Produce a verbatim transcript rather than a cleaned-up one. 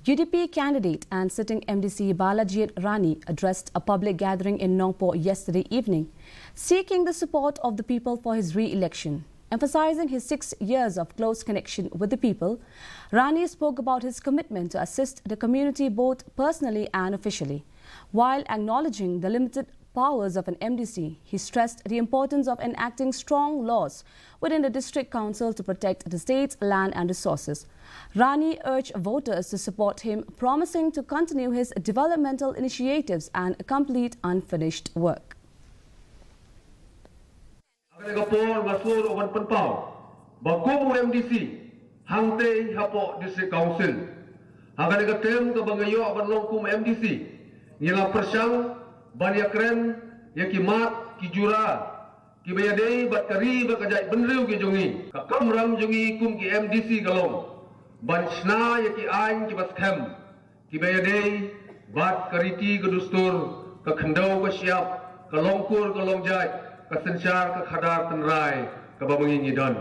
U D P candidate and sitting M D C Balajied Rani addressed a public gathering in Nongpoh yesterday evening, seeking the support of the people for his re-election. Emphasizing his six years of close connection with the people, Rani spoke about his commitment to assist the community both personally and officially. While acknowledging the limited powers of an M D C, he stressed the importance of enacting strong laws within the district council to protect the state's land and resources. Rani urged voters to support him, promising to continue his developmental initiatives and complete unfinished work. Ha kane ka por nga sngew ruh ban pynpaw ba kum u M D C hangtei hapoh District Council, ha kane ka term kaba nga ïoh ban long kum M D C, ngi la pyrshang ban ïakren ïa ki mat ki jura kiba ïadei bad ka ri bad ka jaitbynriew ki jong ngi. Ka kamram jong ngi kum ki M D C ka long ban shna ïa ki aiñ kiba skhem, kiba ïadei bad ka riti ka dustur, ka khyndew ka shyiap, ka longkur ka longjait, ka synshar ka khadar tynrai kaba ma ngi ngi don.